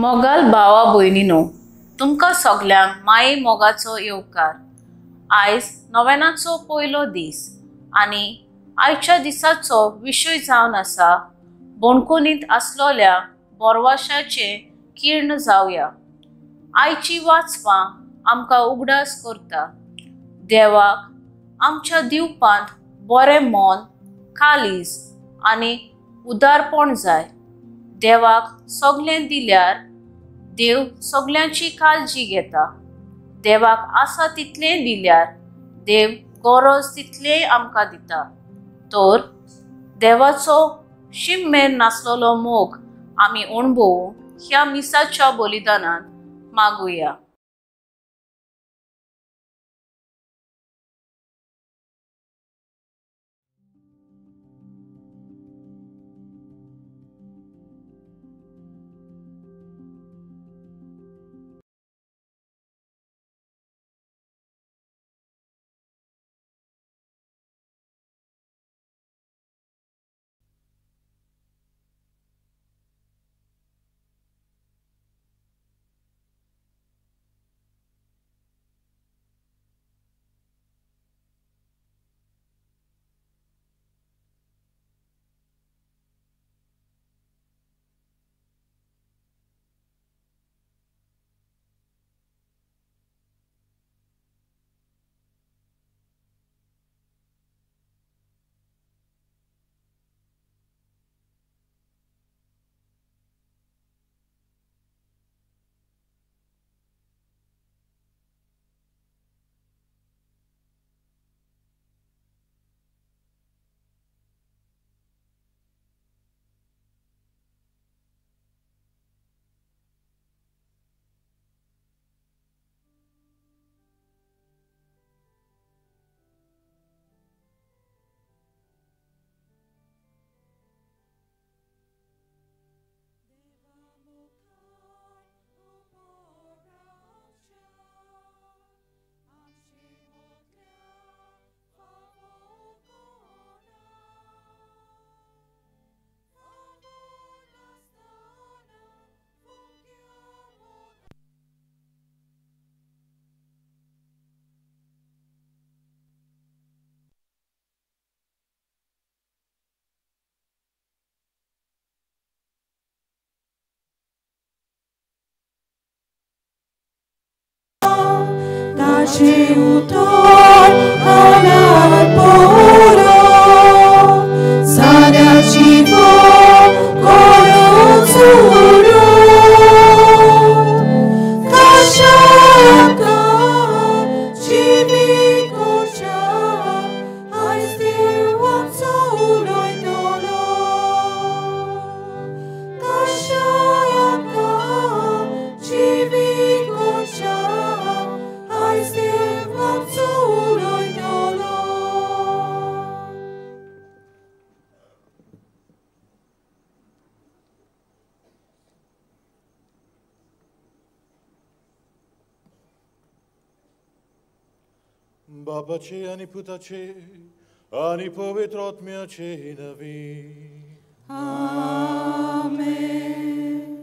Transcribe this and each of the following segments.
मोगाल भावा भयणीनो, तुमकां सगल्यांक माये मोगाचो येवकार। आयज नोवेनाचो पयलो दीस आनी आयच्या दिसाचो विशय जावन आसा बोणकोनीत आसलोल्या बोरवाशाचे किर्ण जावया। आयची वाचपां आमकां उगडास करता देवाक आमच्या दिवपांत बरें मन, काळीज आनी उदारपण जाय। देवाक सगळें दिल्यार देव सगळ्यांची काळजी घेता। देवाक आसा तितलें दिल्यार देव गरज तितलें आमकां दिता। तर देवाचो शिममेर नासलेलो मोग आमी अणभवूंक ह्या मिसाच्या बलिदानान मागुया। उतर अनार पोरो सदाची करो चुरो कशाका जिवी कोच्या आयज देवाचो उलयतलो कशाका जिवी कोच्या आयज देवाचो उलयतलो। बापाचे आनी पुताचे आनी पवित्र आत्म्याचे नांवी आमेन।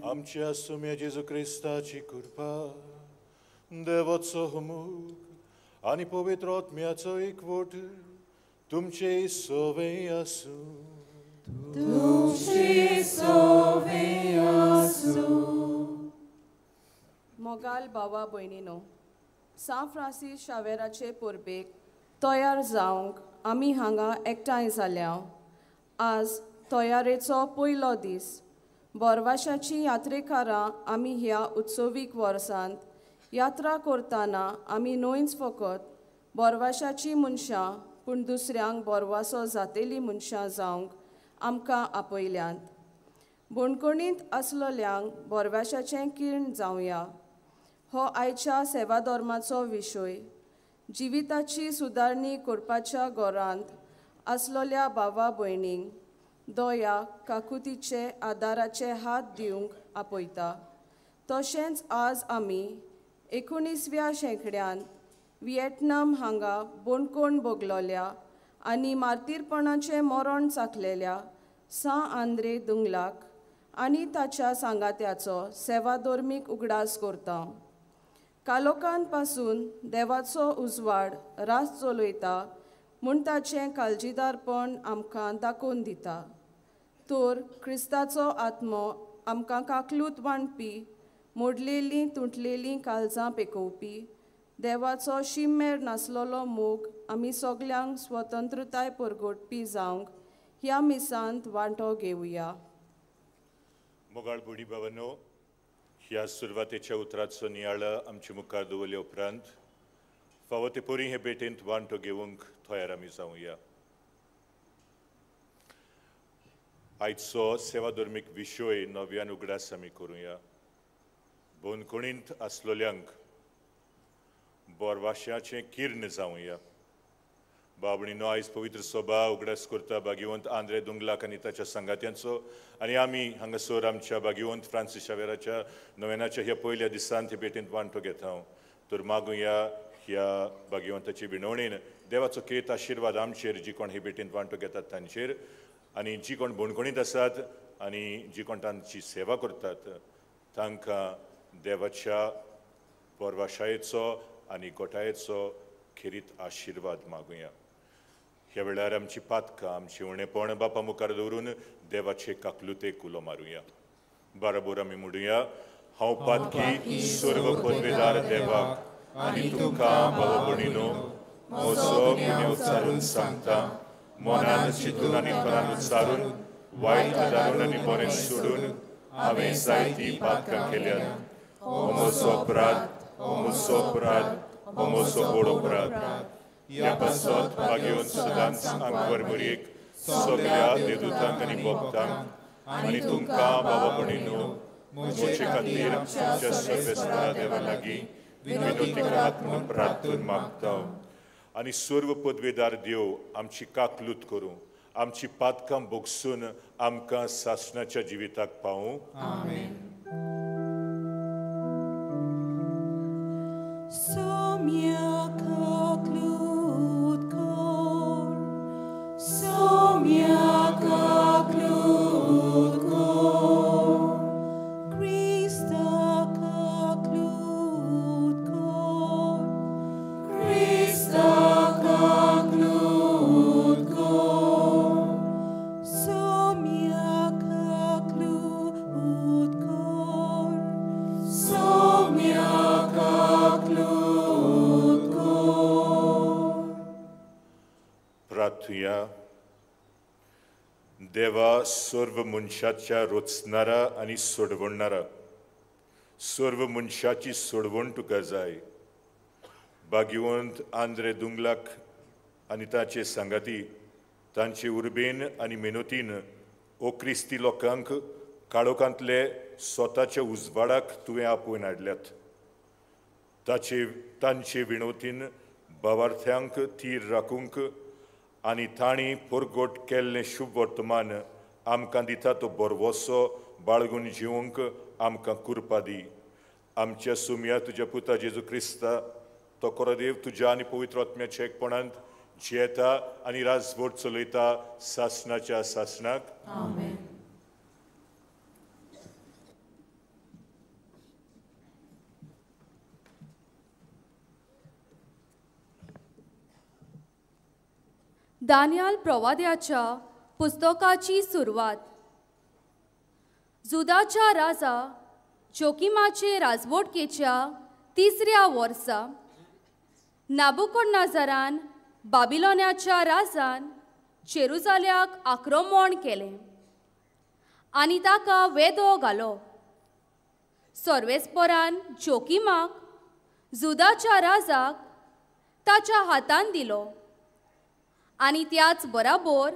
आमच्या सुम्या जेजू क्रिस्ताची कृपा, देवाचो मोग आनी पवित्र आत्म्याचो एकवट तुमचे सवे आसूं। तुमचे सवे आसूं। मोगाल भावा भयणीनो, सां फ्रांसीस शावेराचे परबेक तयार जावंक आमी हांगा एकठांय जाल्या। आज तयारेचो पयलो दीस। बोरवाशाची यात्रेकारां आमी ह्या उत्सवीक वर्सांत यात्रा करतना आमी न्हयच फकत बोरवाशाची मनशां पूण दुसऱ्यांक बोरवासो जातेली मनशां जावंक आमकां आपयल्यांत। बोणकोणींत आसलोल्यांक बोरवाशाचें किर्ण जावया हो आयच्या सेवाधर्माचो विशय। जिविताची सुदारणी करपाच्या घरांत आसलोल्या भावा भयणींक दया काकुतीचे आदाराचे हात दिवंक आपयता। तशेंच आज आमी 19व्या शेंकड्यांत विएटनाम हांगा बोणकोण भोगलोल्या आनी मार्तीरपणाचें मरण चाखलेल्या सां आंद्रे दुंगलाक आनी ताच्या सांगात्याचो सेवाधर्मीक उगडास करता. कालोकान पासून देवाचो उजवाड रास चलयता म्हूण ताचें काळजीदारपण आमकां दाखोवन दिता. तर क्रिस्ताचो आत्मो आमकां काकलूत वांटपी, मोडलेलीं तुटलेलीं काळजां पेकोवपी देवाचो शिमेर नासलेलो मोग आमी सगल्यांक स्वतंत्रताय परगटपी जावंक ह्या मिसांत वांटो घेवया. मोगाळ भयणी भावांनो, ह्या सुरवातेच्या उतराचो नियाळ आमचे मुखार दवरले उपरांत फावो ते परी हे भेटेंत वांटो घेवंक तयार आमी जावया. आयचो सेवाधर्मीक विशय नव्यान उगडास आमी करुया. बंदखणींत आसलेल्यांक बोरवाश्याचें किर्ण जावया. बाबणीनो, आयज पवित्र सभा उगडास करता भाग्यवंत आंद्रे दुंगलाक आनी ताच्या सांगात्यांचो, आनी आमी हांगासर आमच्या भाग्यवंत फ्रांसीस शावेराच्या नोवेनाच्या ह्या पयल्या दिसान हे भेटेंत वांटो घेता. तर मागुया ह्या भाग्यवंताची विनवणेन देवाचो खेत आशिर्वाद आमचेर, जी कोण हे भेटेंत वांटो घेतात तांचेर, आनी जी कोण बणखणींत आसात आनी जी कोण तांची सेवा करतात तांकां देवाच्या परवाशायेचो आनी गोठायेचो खेरीत आशिर्वाद मागुया. ह्या वेळार आमची पातकां, आमची उणेपण बापा मुखार दवरून देवाचे काकलुतेक उलो मारुया. बरोबर आमी म्हणुया, हांव पातकी सर्व पदवेदार देवाक आनी तुमकां भाव भयणीनो म्हजो गुन्यांव उच्चारून सांगता. मनान चिंतून आनी तोंडान उच्चारून, वायट आदारून आनी बरें सोडून हांवें जायतीं पातकां केल्यात. हो म्हजो अपराध, हो म्हजो अपराध, हो म्हजो व्हड अपराध. ह्या पासत भाग्यवंत सदांच आंकवार मरयेक, सगळ्या देवदूतांक आनी भक्तांक आनी तुमकां भावा भयणीनो म्हजे खातीर आमच्या सर्वेस्परा देवा लागीं विनवती करात म्हणून प्रार्थना मागता. आनी सर्व पदवेदार देव आमची काकलूत करूं, आमची पातकां भोगसून आमकां सासणाच्या जिविताक पावूं. देवा, सर्व मनशाच्या रचणारा आनी सोडवणारा, सर्व मनशाची सोडवण तुका जाय. भाग्यवंत आंद्रे दुंगलाक आनी ताचे सांगाती तांचे उर्बेन आनी मेहनतीन ओ क्रिस्ती लोकांक काळोखांतले स्वताच्या उजवाडाक तुवें आपोवन हाडल्यात. तांचे विनवतीन भावार्थ्यांक थीर राखूंक आनी तांणी परगट केल्लें शुभ वर्तमान आमकां दिता तो बरवसो बाळगून जिवंक आमकां कृपा दी. आमच्या सुमया तुज्या पुता जेजू क्रिस्ता, तो कोरदेव तुज्या आनी पवित्र आत्म्याच्या एकपणांत जियेता आनी राजवट चलयता सासणाच्या सासणाक. आमेन. दानियाल प्रवाद्याच्या पुस्तकाची सुरवात. जुदाच्या राजा जोकिमाचे राजवटकेच्या तिसऱ्या वर्सा नाबुकोडनाझरान बाबिलोनाच्या राजान जेरुजाल्याक आक्रमण केलें आनी ताका वेदो घालो. सर्वेस्परान जोकिमाक जुदाच्या राजाक ताच्या हातान दिलो आनी त्याच बराबर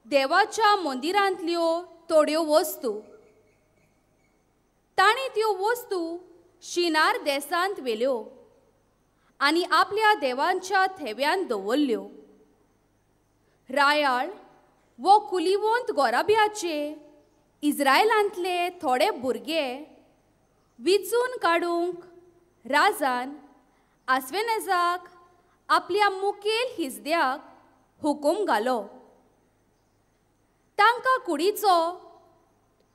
देवाच्या मंदिरांतल्यो थोड्यो वस्तू. ताणें त्यो वस्तू शिनार देसांत व्हेल्यो आनी आपल्या देवांच्या थेव्यान दवरल्यो. रायाळ वो कुलिवंत गोराब्याचे इस्रायलांतले थोडे भुरगे विचून काडूंक राजान आस्वेनेजाक आपल्या मुखेल हिजद्याक हुकूम घालो. तांकां कुडीचो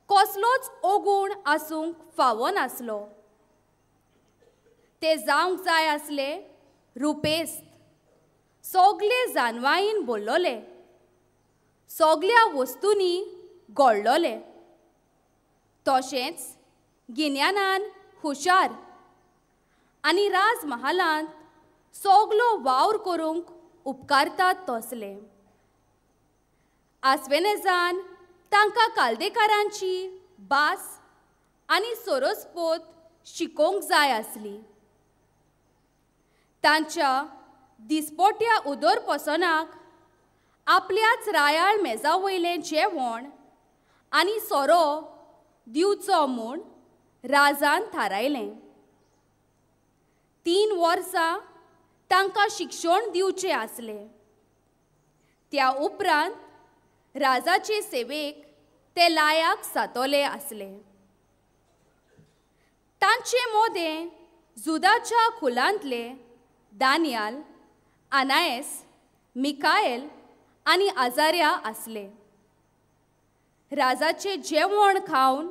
कसलोच ओगूण आसूंक फावो नासलो. ते जावंक जाय आसले रुपेस्त, सगले जानवायीन बोल्लोले, सगल्या वस्तूंनी गोडलोले, तशेंच गिन्यानान हुशार आनी राजमहालांत सगलो वावर करूंक उपकारतात तसले. आस्वेनेजान तांकां कालदेकारांची भास आनी सोरोस्पोत शिकोवंक जाय आसली. तांच्या दिसपोट्या उदरपसनाक आपल्याच रायाळ मेजा वयलें जेवण आनी सोरो दिवचो म्हूण राजान थारायलें. 3 वर्सां तांकां शिक्षण दिवचें आसलें. त्या उपरांत राजाचे सेवेक ते लायक जातले आसले. तांचे मोदें जुदाच्या कुलांतले दानियाल, अनायस, मिकाएल आनी आजार्या आसले. राजाचे जेवण खावन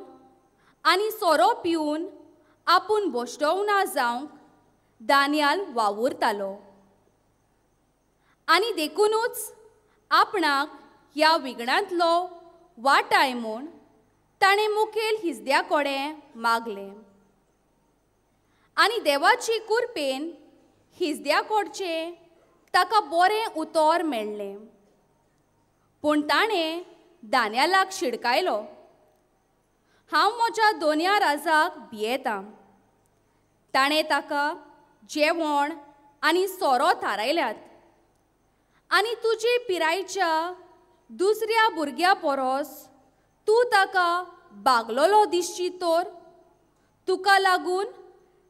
आनी सोरो पिवन आपूण बोश्टवना जावंक दानियाल वावुरतालो आनी देखुनूच आपणाक ह्या विघ्नांतलो वाटाय म्हूण ताणें मुखेल हिजद्या कडेन मागलें आनी देवाची कुरपेन हिजद्या कडचें ताका बरें उतर मेळ्ळें. पूण ताणें दान्यालाक शिडकायलो, हांव म्हज्या दोनया राजाक भियेतां. ताणें ताका जेवण आनी सोरो थारायल्यात आनी तुजे पिरायेच्या दुसऱ्या भुरग्या परस तूं ताका बागलोलो दिसची तर तुका लागून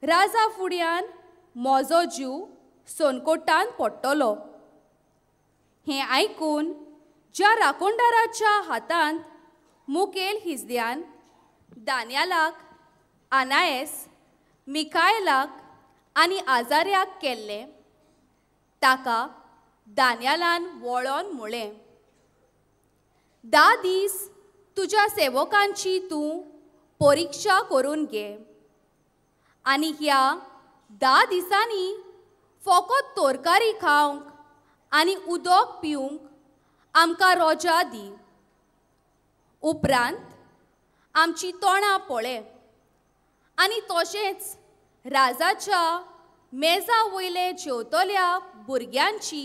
राजा फुड्यान म्हजो जीव सोनकोटान पडटलो. हें आयकून ज्या राखणदाराच्या हातांत मुखेल हिजद्यान दान्यालाक, अनायस, मिकायलाक आनी आजार्याक केल्लें ताका दान्यालान वळोन म्हळें, 10 दीस तुज्या सेवकांची तूं परिक्षा करून घे आनी ह्या 10 दिसांनी फकत तोरकारी खावंक आनी उदक पिवंक आमकां रोजा दी. उपरांत आमची तोंडां पळय आनी तशेंच राजाच्या मेजा वयले जेवतल्या भुरग्यांची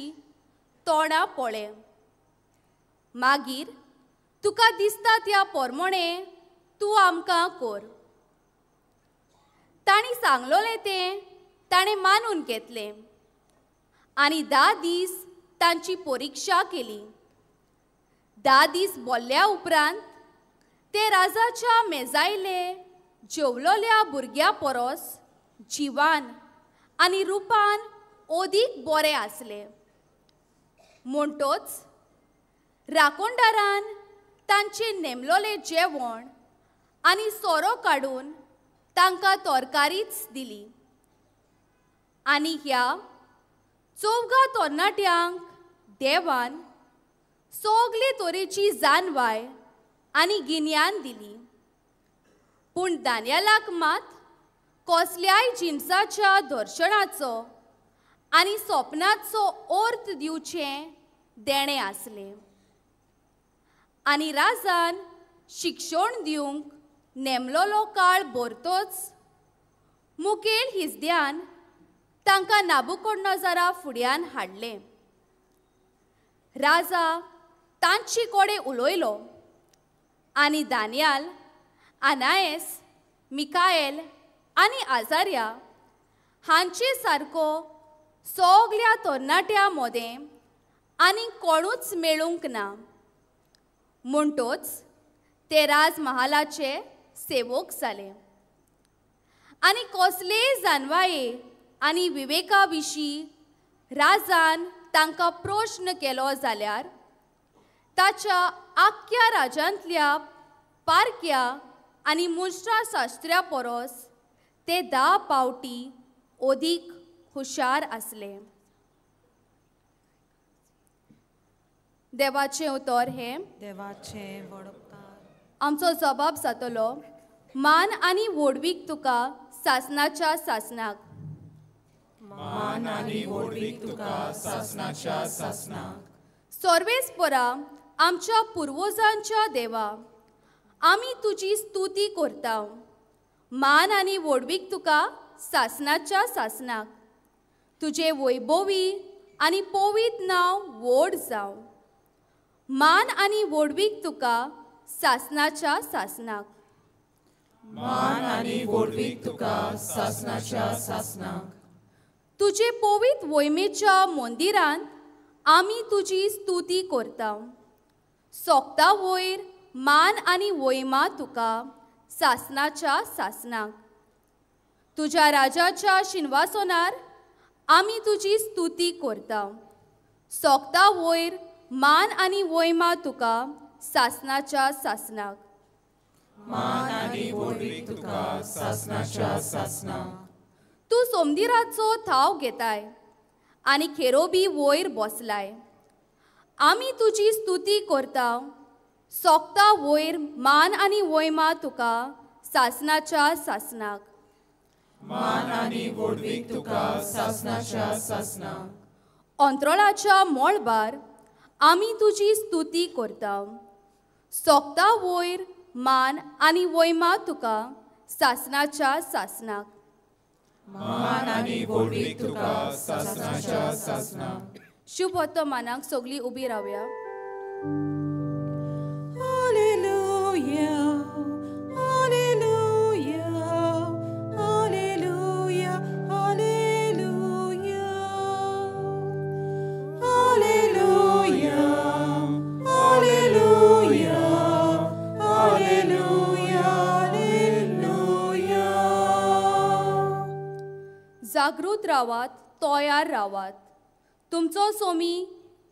तोंडां पळय. मागीर तुका दिसता त्या पोरमोणे तूं आमकां कर. तांणी सांगलोलें तें ताणें मानून घेतलें आनी 10 दीस तांची परिक्षा केली. 10 दीस बोल्ल्या उपरांत ते राजाच्या मेजायले जेवलोल्या भुरग्या परस जिवान आनी रुपान अदीक बरे आसले. म्हणटोच राखणदारान तांचें नेमलोलें जेवण आनी सोरो काडून तांकां तरकारीच दिली आनी ह्या 4 तरणाट्यांक देवान सगले तरेची जानवाय आनी गिन्यान दिली. पूण दान्यालाक मात कसल्याय जिनसाच्या दर्शनाचो आनी सपनाचो अर्थ दिवचें देणें आसलें आनी राजान शिक्षण दिवंक नेमलोलो काळ भरतोच मुखेल हिजद्यान तांकां नाबुकोडनोजरा फुड्यान हाडलें. राजा तांचे कडेन उलयलो आनी दानियाल, अनायस, मिकाएल आनी आजार्या हांचे सारको सगल्या तरणाट्यां मदें आनी कोणूच मेळूंक ना. म्हणटोच ते राजमहालाचे सेवक जाले आनी कसलेय जानवाये आनी विवेका विशीं राजान तांकां प्रश्न केलो जाल्यार ताच्या आख्ख्या राज्यांतल्या पारक्या आनी मुश्रा शास्त्र्या परस ते 10 पावटी अदीक हुशार आसले. देवाचें उतर हें. देवाचें व्हड उपकार. आमचो जबाब जातलो, मान आनी व्हडवीक तुका सासनाच्या सासनाक. मान आनी व्हडवीक तुका सासनाच्या सासनाक. सर्वेस्परा आमच्या पुर्वजांच्या देवा, आमी तुजी स्तुती करता. मान आनी व्हडवीक तुका सासनाच्या सासनाक. तुजें वैभवी आनी पवित्र नांव व्हड जावं. मान आनी व्हडवीक तुका सासनाच्या सासनाक. मान आनी व्हडवीक तुका सासनाच्या सासनाक. तुजे पवित्र वयमेच्या मंदिरांत आमी तुजी स्तुती करता. सोकता वयर मान आनी वयमा तुका सासनाच्या सासनाक. तुज्या राजाच्या शिनवासनार आमी तुजी स्तुती करता. सोकता वयर मान आनी वयमा तुका सासनाच्या सासनाक. मान आनी व्हडवीक तुका सासनाच्या सासनाक. तूं सोमदिराचो थाव घेताय आनी खेरोबी वयर बसलाय. आमी तुजी स्तुती करता. सोकता वयर मान आनी वयमा तुका सासनाच्या सासनाक. मान आनी व्हडवीक तुका सासनाच्या सासनाक. अंतराळाच्या मळबार आमी तुजी स्तुती करता. सोकता वयर मान आनी वयमा तुका सासनाच्या सासनाक. मान आनी व्हडवीक तुका सासनाच्या सासनाक. शुभ वर्तमानाक सगळीं उबी रावया. Hallelujah, hallelujah, hallelujah, hallelujah, hallelujah, hallelujah, hallelujah, hallelujah. जागृत रावात, तयार रावात. तुमचो सोमी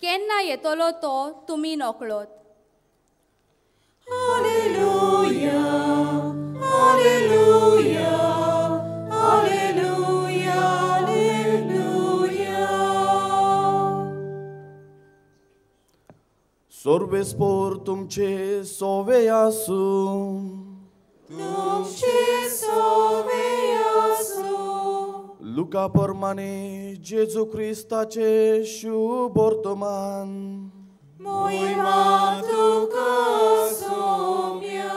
केन्ना येतलो तो तुमी नकळत. Hallelujah, hallelujah, hallelujah, hallelujah. सर्वेस्पोर तुमचे सोवे आसूं. तुमचे सोवे आसूं. लुका प्रमाणे जेजू क्रिस्ताचे शुभ वर्तमान. मोहिमा तुका सोम्या.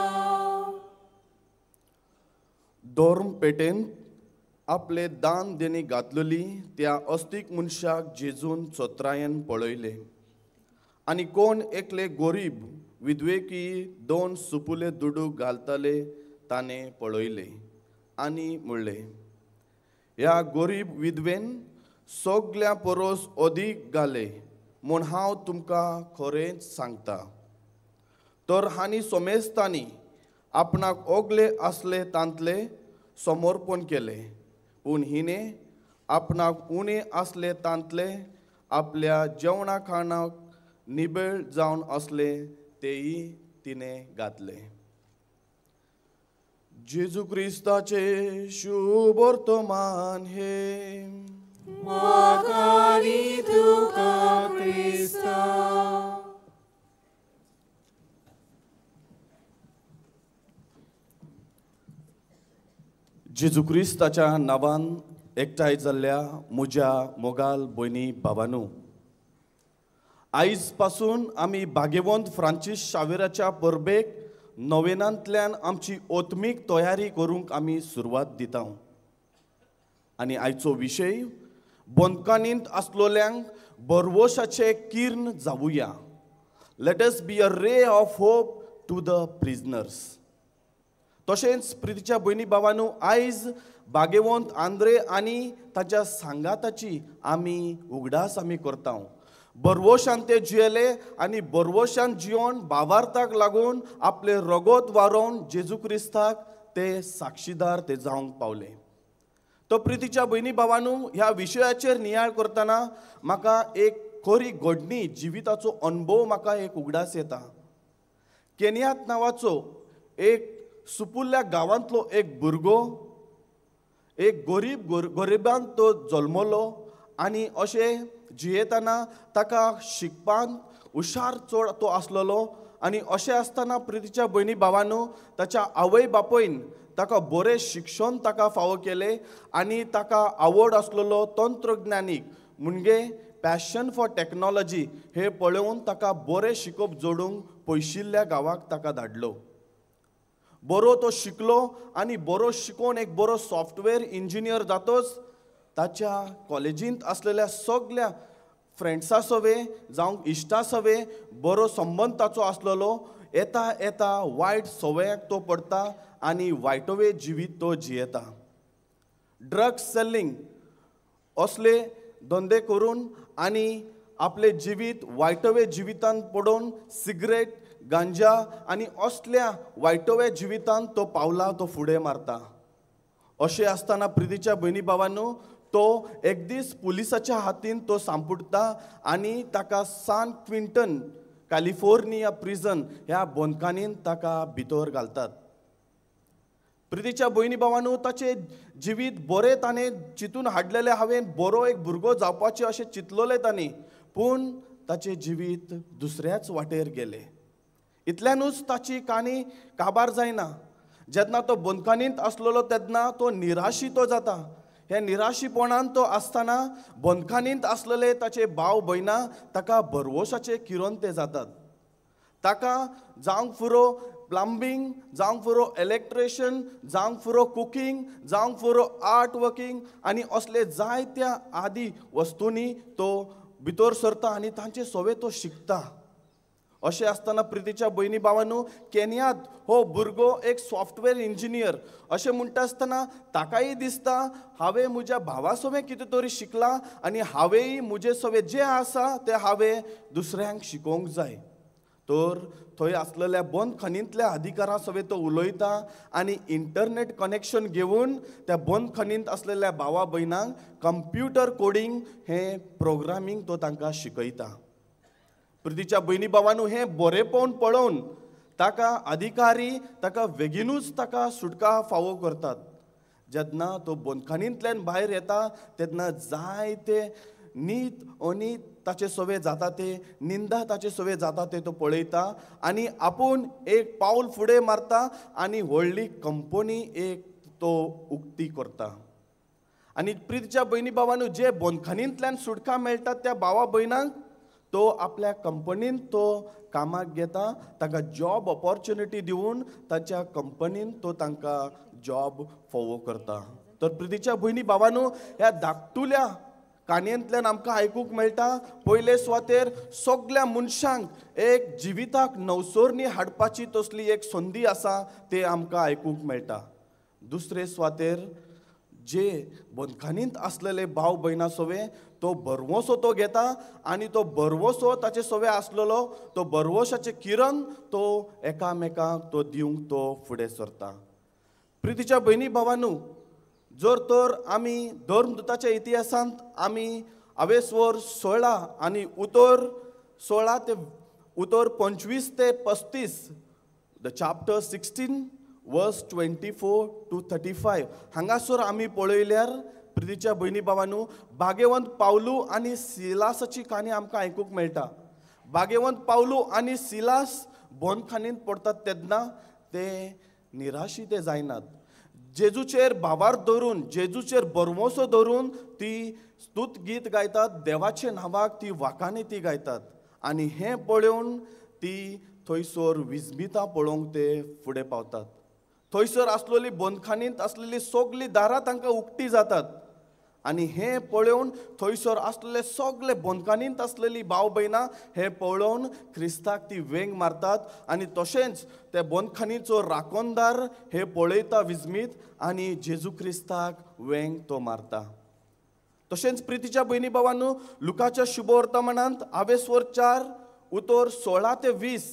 धर्म पेटेंत आपले दान देणी घातलेली त्या अस्तीक मनशाक जेजून चत्रायेन पळयले आनी कोण एकले गोरीब विधवेकी दोन सुपुले दुडू घालताले ताणें पळयले आनी म्हणलें, ह्या गोरीब विधवेन सगळ्या परस अदीक घाले म्हूण हांव तुमकां खरेंच सांगता. तर हांणी सोमेस्तांनी आपणाक ओगले आसले तांतले समर्पण केलें, पूण हिणें आपणाक उणें आसले तांतले आपल्या जेवणा खाणाक निबेळ जावन आसले तेय तिणें घातले. जेजू क्रिस्ताचें शुभ वर्तमान हें. मागारी तुका क्रिस्ता. जेजू क्रिस्ताच्या नांवान एकठांय जाल्ल्या म्हज्या मोगाल भयणी भावानू, आयज पासून आमी भाग्यवंत फ्रांसीस शावेराच्या परबेक नोवेनांतल्यान आमची आत्मीक तयारी करूंक आमी सुरवात दिता. आनी आयचो विशय बंदकानींत आसलोल्यांक भरवशाचें किर्ण जावुया. Let us be a ray of hope to the prisoners. तशेंच प्रितीच्या भयणी भावानू, आयज भाग्यवंत आंद्रे आनी ताच्या सांगाताची आमी उगडास आमी करता. बरवशान ते जियेले आनी बरवशान जियोन भावार्थाक लागून आपले रगत वारोवन जेजू क्रिस्ताक ते साक्षीदार ते जावंक पावले. तो प्रितीच्या भयणी भावानू, ह्या विशयाचेर नियाळ करतना म्हाका एक खरी घडणी जिविताचो अणभव म्हाका एक उगडास येता. केनियात नांवाचो एक सुपुल्ल्या गांवांतलो एक भुरगो, एक गरीब गरिबांत तो जल्मलो आनी अशें जियेतना ताका शिकपांत हुशार चड तो आसलेलो आनी अशें आसतना प्रितीच्या भयणी भावानू ताच्या आवय बापयन ताका बरें शिक्षण ताका फावो केलें आनी ताका आवड आसलेलो तंत्रज्ञानीक म्हणजे पॅशन फॉर टॅक्नोलॉजी हे पळोवन ताका बरें शिकोवप जोडूंक पयशिल्ल्या गांवाक ताका धाडलो. बरो तो शिकलो आनी बरो शिकोवन एक बरो सॉफ्टवेअर इंजिनियर जातोच ताच्या कॉलेजींत आसलेल्या सगल्या फ्रेंड्सा सवे जावं इश्टा सवे बरो संबंद ताचो आसलेलो. येता येता वायट सवयाक तो पडटा आनी वायटवे जिवीत तो जियेता. ड्रग्स सेलिंग असले धंदे करून आनी आपले जिवीत वायटवे जिवितांत पडोवन सिगरेट गांजा आनी असल्या वायटव्या जिवितांत तो पावला तो फुडें मारता. अशें आसतना प्रितीच्या भयणी भावानू तो एक दीस पुलिसाच्या हातीन तो सांपुडटा आनी ताका सान क्विंटन कॅलिफोर्निया प्रिजन ह्या बंदखानीन ताका भितर घालतात. प्रितीच्या भयणी भावानू ताचें जिवीत बरें ताणें चिंतून हाडलेलें, हांवें बरो एक भुरगो जावपाचें अशें चिंतलेलें ताणें, पूण ताचें जिवीत दुसऱ्याच वाटेर गेलें. इतल्यानूच ताची काणी काबार जायना. जेन्ना तो बंदखानींत आसलेलो तेन्ना तो निराशी तो जाता. ह्या निराशीपणान तो आसतना बंदखानींत आसलेले ताचे भाव भयणां ताका भरवंशाचे किरण ते जातात. ताका जावंक फुरो प्लंबींग, जावंक फुरो इलेक्ट्रिशियन, जावंक फुरो कुकींग, जावंक फुरो आर्ट वर्किंग आनी असले जायत्या आदी वस्तूंनी तो भितर सरता आनी तांचे सवे तो शिकता. अशें आसतना प्रितीच्या भयणी भावानू केन्यात हो भुरगो एक सॉफ्टवेअर इंजिनियर अशें म्हणटा आसतना ताकाय दिसता हांवें म्हज्या भावा सवें कितें तरी शिकलां आनी हांवेंय म्हजे सवें जें आसा तें हांवें दुसऱ्यांक शिकोवंक जाय. तर थंय आसलेल्या बंदखणींतल्या अधिकारां सवें तो उलयता आनी इंटरनेट कनेक्शन घेवन त्या बंदखणींत आसलेल्या भावा भयणांक कंप्युटर कोडींग हें प्रोग्रामींग तो तांकां शिकयता. प्रितीच्या भयणी भावानू हें बरेपण पळोवन ताका अधिकारी ताका बेगीनूच ताका सुटका फावो करतात. जेन्ना तो बंदखणींतल्यान भायर येता तेन्ना जायते नीत अनीत ताचे सवे जाता ते, निंदा ताचे सवे जाता ते तो पळयता आनी आपूण एक पावल फुडें मारता आनी व्हडली कंपनी एक तो उक्ती करता. आनी प्रितीच्या भयणी भावानू जे बंदखणींतल्यान सुटका मेळटा त्या भावा भयणांक तो आपल्या कंपनीन तो कामाक घेता, ताका जॉब ऑपॉर्च्युनिटी दिवन ताच्या कंपनीन तो तांकां जॉब फोवो करता. तर प्रितीच्या भयणी भावानू ह्या धाकटुल्या काणयेंतल्यान आमकां आयकूंक मेळटा पयले सुवातेर सगल्या मनशांक एक जिविताक नवसरणी हाडपाची तसली एक संदी आसा ते आमकां आयकूंक मेळटा. दुसरे सुवातेर जे बंदखणींत आसलेले भाव भयणां सवे तो भरवंसो तो घेता आनी तो भरवंसो ताचे सवे आसलेलो तो भरवंशाचें किरण तो एकामेकांक तो दिवंक तो फुडें सरता. प्रितीच्या भयणी भावानू जर तर आमी धर्मदूताच्या इतिहासांत आमी आवेस्वर 16 आनी उतर 16 ते उतर 25 ते 35 the chapter 16 verse 24 to 35 हांगासर आमी पळयल्यार प्रितीच्या भयणी भावानू भाग्यवंत पावलू आनी सिलासाची काणी आमकां आयकूंक मेळटा. भाग्यवंत पावलू आनी सिलास बंदखानींत पडटात तेन्ना ते निराशी ते जायनात. जेजूचेर भावार धरून जेजूचेर भरवंसो धरून ती स्तूत गीत गायतात, देवाचे नांवाक ती वाकांनी ती गायतात आनी हें पळोवन ती थंयसर विस्मितां पळोवंक ते फुडें पावतात. थंयसर आसलेली बंदखानींत आसलेली सगळीं दारां तांकां उक्ती जातात आनी हें पळोवन थंयसर आसलेले सगळे बंदखानींत आसलेली भाव भयणां हें पळोवन क्रिस्ताक ती वेंग मारतात आनी तशेंच ते बंदखानीचो राखणदार हे पळयता विस्मीत आनी जेजू क्रिस्ताक वेंग तो मारता. तशेंच प्रितीच्या भयणी भावानू लुकाच्या शुभवर्तमानांत आवेस्वर 4 उतर 16 ते 20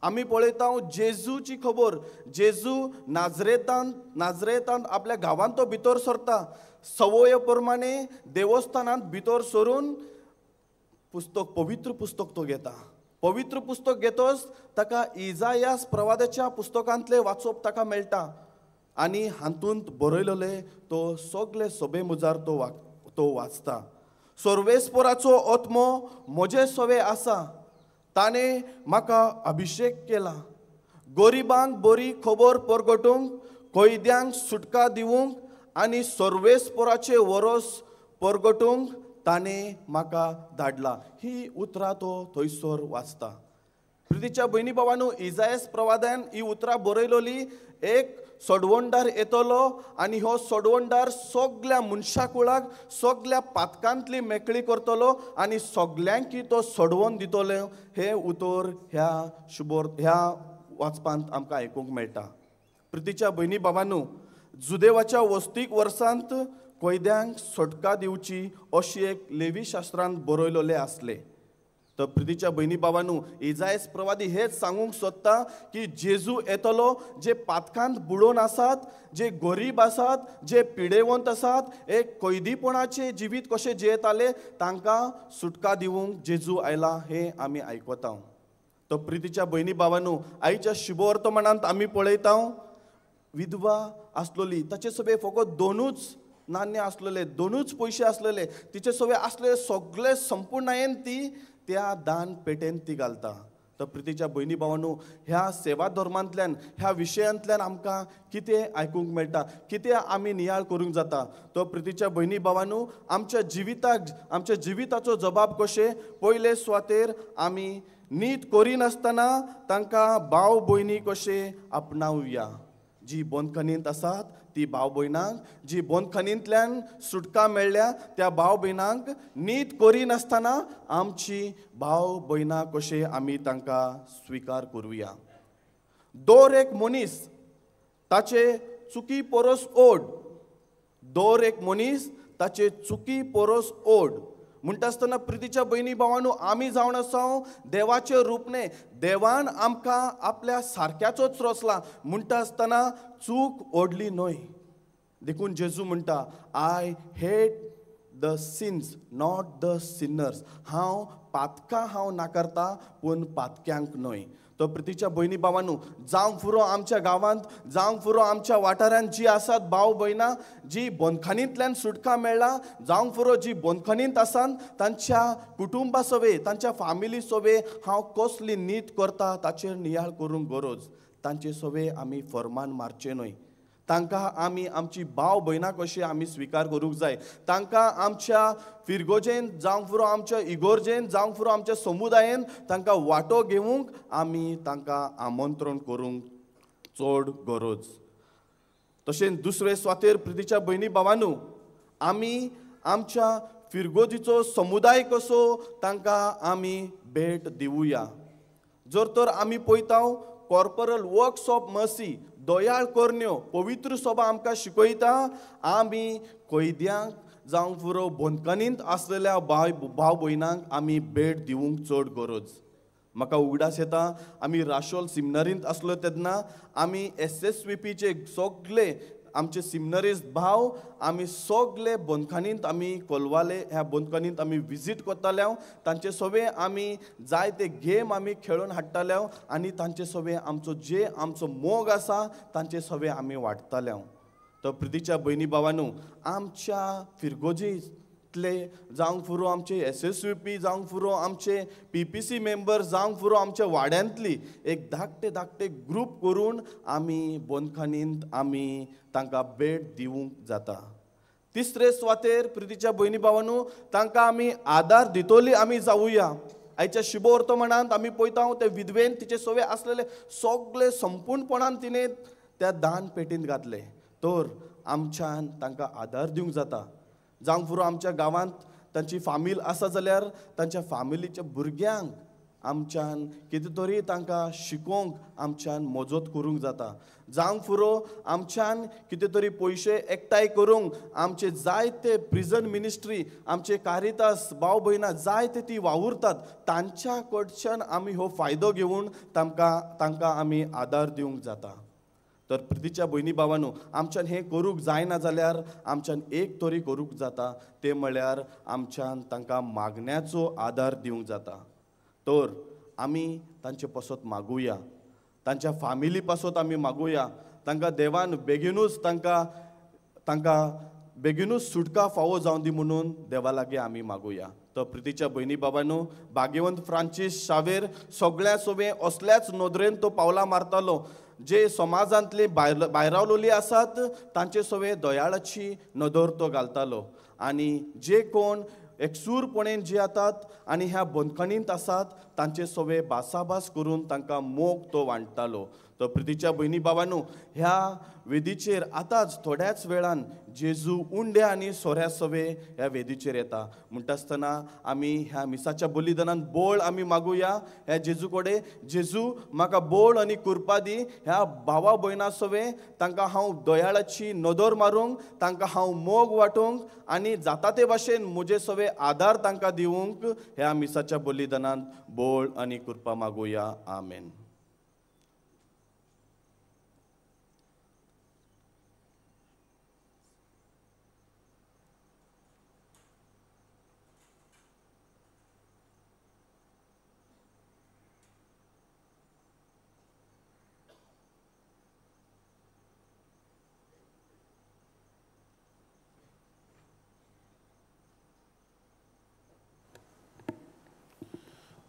आमी पळयता जेजूची खबर. जेजू नाजरेतांत आपल्या गांवांत तो भितर सरता, सवय प्रमाणे देवस्थानांत भितर सरून पुस्तक पवित्र पुस्तक तो घेता. पवित्र पुस्तक घेतच ताका इजायास प्रवादाच्या पुस्तकांतलें वाचप ताका मेळटा आनी हातूंत बरयलेलें तो सगळे सभे मुजार तो वाचता. सर्वेस्पराचो आत्मो म्हजे सवे आसा, ताणें म्हाका अभिशेक केला गरिबांक बरी खबर परगटूंक, कैद्यांक सुटका दिवंक आनी सर्वेस्पराचे वरोस परगटूंक ताणें म्हाका धाडला. ही उतरां तो थंयसर वाचता. प्रितीच्या भयणी बाबांनो, इजायस प्रवादान ही उतरां बरयलोली. एक सोडवणदार येतलो आनी हो सोडवणदार सगल्या मनशाकुळाक सगल्या पातकांतली मेकळी करतलो आनी सगल्यांकी तो सोडवून दितलो. हें उतर ह्या शुभोर ह्या वाचपांत आमकां आयकूंक मेळटा. प्रितीच्या भयणी बाबांनो, जुदेवाच्या वस्तीक वर्सांत कैद्यांक सुटका दिवची अशी एक लेवी शास्त्रांत बरयलेलें आसलें. तर प्रितीच्या भयणी बाबांनो, इजायस प्रवादी हेच सांगूंक सोदता की जेजू येतलो, जे पातकांत बुडोवन आसात, जे गरीब आसात, जे पिडेवंत आसात, एक कैदीपणाचें जिवीत कशें जियेताले तांकां सुटका दिवंक जेजू आयला हें आमी आयकता. तर प्रितीच्या भयणी बाबांनो, आयच्या शुभवर्तमानांत आमी पळयता विधवा आसलोली, ताचे सगळे फकत दोनूच नाण्य आसलेले, दोनूच पयशे आसलेले, तिचे सगळे आसले सगळे संपूर्णायेन ती त्या दान पेटेन ती घालता. तर प्रितीच्या भयणी भावांनो, ह्या सेवा धर्मांतल्यान ह्या विशयांतल्यान आमकां कितें आयकूंक मेळटा, कितें आमी नियाळ करूंक जाता. तर प्रितीच्या भयणी भावांनो, आमच्या जिविताक आमच्या जिविताचो जबाब कशें पयले सुवातेर आमी नीत करिनासतना तांकां भाव भयणी कशें आपणावया. जी बंदखणींत आसात ती भाव भयणांक, जी बंदखणींतल्यान सुटका मेळ्ळ्या त्या भाव भयणांक नीत करिनासतना आमची भाव भयणां कशें आमी तांकां स्विकार करुया. दर एक मनीस ताचे चुकी परस ओड, दर एक मनीस ताचे चुकी परस ओड. म्हणटा आसतना प्रितीच्या भयणी भावांनो, आमी जावन आसा देवाचें रूप न्हय, देवान आमकां आपल्या सारक्याचोच रचला. म्हणटा आसतना चूक ओडली न्हय. देखून जेजू म्हणटा, I hate the sins not the sinners. हांव पातकां हांव नाकारता पूण पातक्यांक न्हय. तो प्रितीच्या भयणी भावांनो, जावंक फुरो आमच्या गांवांत, जावंक फुरो आमच्या वाठारांत जी आसात भाव भयणां जी बंदखणींतल्यान सुटका मेळ्ळा, जावंक फुरो जी बंदखणींत आसात तांच्या कुटुंबा सवे तांच्या फामिली सवे हांव कसली नीत करता ताचेर नियाळ करूंक गरज. तांचे सवे आमी फर्मान मारचें न्हय. तांकां आमी आमची भाव भयणां कशी आमी स्विकार करूंक जाय. तांकां आमच्या फिरगोजेन जावंक फुरो आमच्या इगोर्जेन जावंक फुरो आमच्या समुदायेन तांकां वांटो घेवंक आमी तांकां आमंत्रण करूंक चड गरज. तशेंच दुसरे सुवातेर प्रितीच्या भयणी भावांनो, आमी आमच्या फिरगोजीचो समुदाय कसो तांकां आमी भेट दिवया. जर तर आमी पळयता कॉर्पोरल वर्क्स ऑफ मर्सी, दयाळ करण्यो पवित्र सभा आमकां शिकयता आमी कैद्यांक जावंक फुरो बंदखणींत आसलेल्या भाव भयणांक आमी भेट दिवंक चड गरज. म्हाका उगडास येता आमी राशोल सिमनरींत आसलो तेन्ना आमी SSVPचे सगळे आमचे सिमनरीस्ट भाव आमी सगळे बंदखणींत आमी कोलवाले ह्या बंदखणींत आमी विजीट करताले. तांचे सवे आमी जायते गेम आमी खेळोवन हाडटाले आनी तांचे सवे आमचो जे आमचो मोग आसा तांचे सवे आमी वाडटाले. तर प्रितीच्या भयणी भावांनो, आमच्या फिरगोजींतले जावंक फुरो आमचे SSVP जावंक फुरो आमचे PPC member जावंक फुरो आमच्या वाड्यांतली एक धाकटे धाकटे ग्रूप करून आमी बंदखणींत आमी तांकां भेट दिवंक जाता. तिसरे सुवातेर प्रितीच्या भयणी भावांनो, तांकां आमी आदार दितोली आमी जावया. आयच्या शुभवर्तमानांत आमी पळयता ते विधवेन तिचे सवे आसलेले सगळे संपूर्णपणान तिणें त्या दान पेटींत घातले. तर आमच्यान तांकां आदार दिवंक जाता. जावंक फुरो आमच्या गांवांत तांची फामील आसा जाल्यार तांच्या फामिलीच्या भुरग्यांक आमच्यान कितें तरी तांकां शिकोवंक आमच्यान मजत करूंक जाता. जावंक फुरो आमच्यान कितें तरी पयशे एकठांय करूंक आमचे जायते प्रिजन मिनिस्ट्री आमचे कारितास भाव भयणां जायते ती वावुरतात तांच्या कडच्यान आमी हो फायदो घेवन तांकां आमी आदार दिवंक जाता. तर प्रितीच्या भयणी भावांनो, आमच्यान हें करूंक जायना जाल्यार आमच्यान एक तरी करूंक जाता, तें म्हळ्यार आमच्यान तांकां मागण्याचो आदार दिवंक जाता. तर आमी तांचे पासत मागुया, तांच्या फामिली पासत आमी मागुया, तांकां देवान बेगीनूच तांकां तांकां बेगीनूच सुटका फावो जावं दी म्हणून देवा लागीं आमी मागुया. तो प्रितीच्या भयणी बाबांनो, भाग्यवंत फ्रांसीस शावेर सगळ्या सोबे असल्याच नदरेन तो पावलां मारतालो. जे समाजांतली भायरावलोली आसात तांचे सोवे दयाळाची नदर तो घालतालो आनी जे कोण एकसूरपणेन जे येतात आनी ह्या बंदखणींत आसात तांचे सोवे भासाभास करून तांकां मोग तो वांट्टालो. तो प्रितीच्या भयणी बाबांनो, ह्या वेदीचेर आतांच थोड्याच वेळान जेजू उंड्या आनी सोऱ्या सोवे ह्या वेदीचेर येता. म्हणटा आसतना आमी ह्या मिसाच्या बलिदानान बोळ आमी मागुया ह्या जेजू कडेन. जेजू म्हाका बोळ आनी कुरपा दी, ह्या भावा भयणा सोवे तांकां हांव दयाळाची नदर मारूंक, तांकां हांव मोग वांटूंक आनी जाता ते भाशेन म्हजे सोवे आदार तांकां दिवंक ह्या मिसाच्या बलिदानान बोळ आनी कुरपा मागुया. आमेन.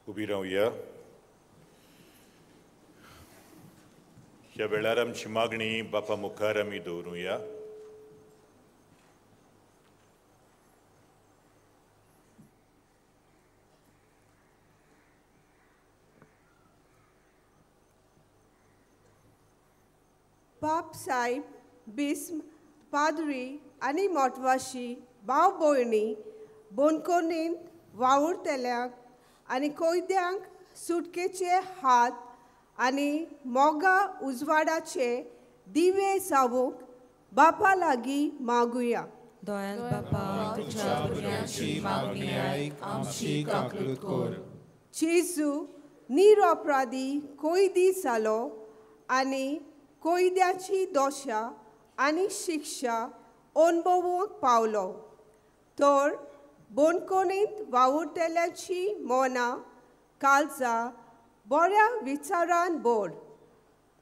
उबी रावया. ह्या वेळार आमची मागणी बापा मुखार आमी दवरुया. बाप साहेब, बिस्म, पाद्री आनी मोटवाशी भाव भयणी बोनकोनींत वावुरतल्यांक आनी कोयद्यांक सुटकेचे हात आनी मोगा उजवाडाचे दिवे जावंक बापा लागीं मागुया. दयाळ बापा, तुझ्या भुरग्यांची मागणी आयक, आमची काकूत कर. जेजू निरपराधी कोयदी जालो आनी कोयद्याची दोशा आनी शिक्षा अणभवूंक पावलो. तर बोनकोनींत वावुरतल्यांची मनां काळजां बऱ्या विचारान बोर,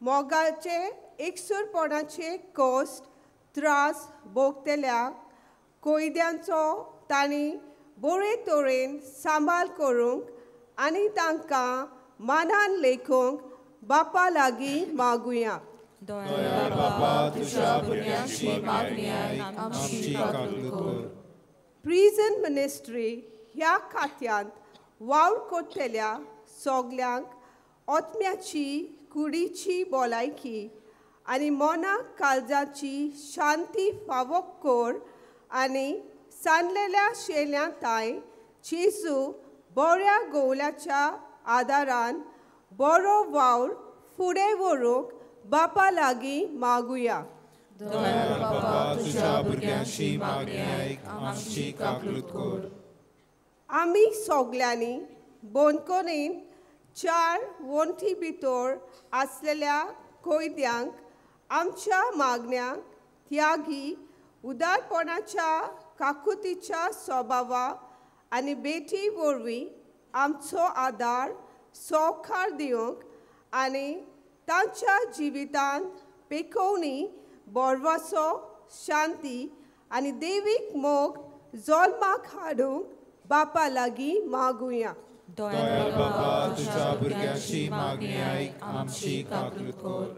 मोगाचे एकसूरपणाचे कश्ट त्रास भोगतल्या कोयद्यांचो तांणी बरे तरेन सांबाळ करूंक आनी तांकां मानान लेखूंक बापा लागीं मागुया. दयाळ बापा, तुझ्या भुरग्यांची मागणी आयक, आमची काकूत कर. प्रिजन मिनिस्ट्री ह्या खात्यांत वावर करतल्या सगल्यांक आत्म्याची कुडीची भलायकी आनी मना काळजाची शांती फावो कर आनी सांडलेल्या शेल्या ताय जेजू बऱ्या गोवल्याच्या आदारान बरो वावर फुडें व्हरूंक बापा लागीं मागुया. दयाळ बापा, तुझ्या भुरग्यांची मागणी आयक, आमची काकूत कर. आमी सगल्यांनी बोनकोनीन चार वण्टी भितर आसलेल्या कोयद्यांक आमच्या मागण्यांक त्यागी उदारपणाच्या काकुतीच्या स्वभावा आनी बेटी वरवीं आमचो आदार सौखार दिवंक आनी तांच्या जिवितांत पेकोवणी बोरवासो शांती आनी देवीक मोग जल्माक हाडूंक बापा लागीं मागुया. दयाळ बापा, तुझ्या भुरग्यांची मागणी आयक, आमची काकूत कर.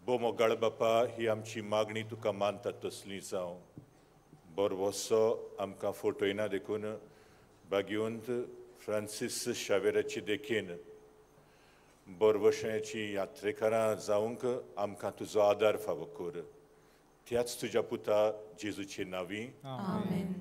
बोमोगाळ बापा, ही आमची मागणी तुका मानता तसली जावं. बोरवसो आमकां फोटोयना देखून भाग्यवंत फ्रांसीस शावेराची देखीन बोरवशाची यात्रेकारां जावंक आमकां तुजो आदार फावो कर. त्याच तुज्या पुता जेजूची नांवी. आमेन.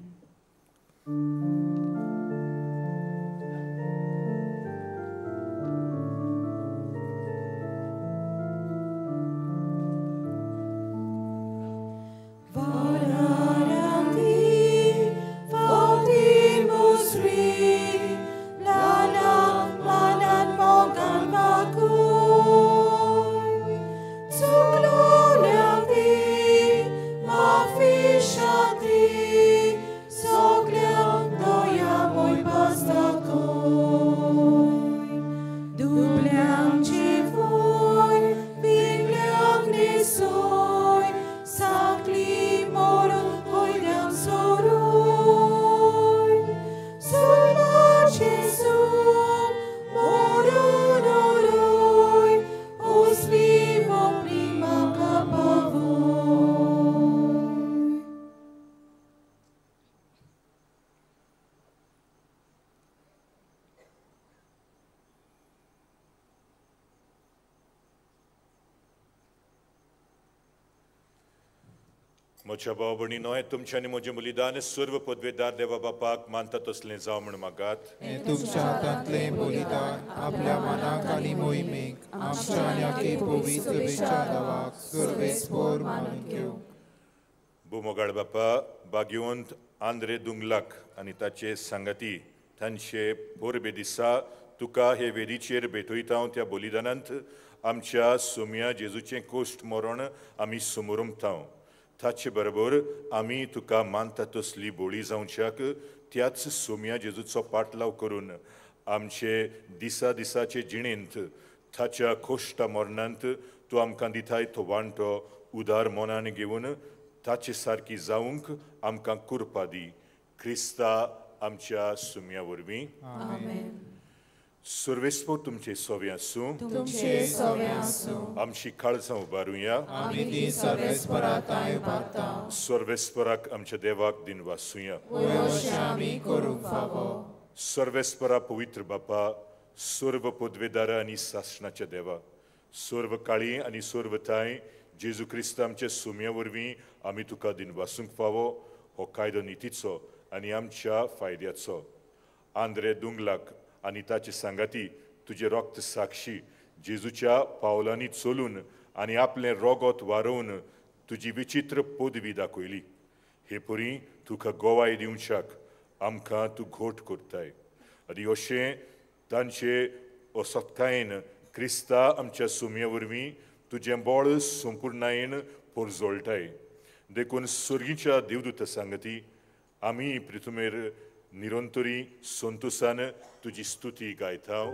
Sacli moro. म्हज्या भाव भयणीनो, हें तुमचें आनी म्हजें बलिदान सर्व पदवेदार देवा बापाक मानता तसलें जावं म्हूण मागात. हें तुमच्या हातांतलें बलिदान आपल्या मनाक आनी मोहिमेक आमच्या आनी आखे पवित्र सभेच्या देवाक सर्वेस्पोर मानून घेवंक. भोमोगाळ बापा, भाग्यवंत आंद्रे दुंगलाक आनी ताचे सांगाती तांचे परबे दिसा तुका हे वेदीचेर भेटयता. त्या बलिदानांत आमच्या सोम्या जेजूचें कोश्ट मरण आमी समोरमता. ताचे बरोबर आमी तुका मानता तसली बोळी जावच्याक त्याच सोम्या जेजूचो पाटलाव करून आमचे दिसा दिसाचे जिणेंत ताच्या कोश्टा मरणांत तूं आमकां दिताय तो वांटो उदार मनान घेवन ताचे सारकी जावंक आमकां कुरपा दी. क्रिस्ता आमच्या सुम्या वरवीं. सर्वेस्पोर तुमचे सोवे आसूं. तुमचे सोवे आसूं. आमची काळजां उबारुया. आमी ती सर्वेस्परा थांय उबारता. सर्वेस्पराक आमच्या देवाक दिन वासुया. वय आमी करूंक फावो. सर्वेस्परा पवित्र बापा, सर्व पदवेदारा आनी सासणाच्या देवा, सर्व काळी आनी सर्व थांय जेजू क्रिस्त आमच्या सुम्या वरवीं आमी तुका दिन वासूंक फावो. हो कायदो नितीचो आनी आमच्या फायद्याचो. आंद्रे दुंगलाक आनी ताचे सांगाती तुजें रक्त साक्षी जेजूच्या पावलांनी चलून आनी आपलें रोगोत वारोवन तुजी विचित्र पदवी दाखयली. हे परी तुका गोवाय दिवच्याक आमकां तूं घोट करताय आनी अशें तांचे असक्तायेन क्रिस्ता आमच्या सुम्या वरवीं तुजें बळ संपुर्णायेन पोरजोळटाय. देखून सर्गीच्या देवदूता सांगती आमी प्रिथुमेर निरंतरी संतोसान तुजी स्तुती गायता.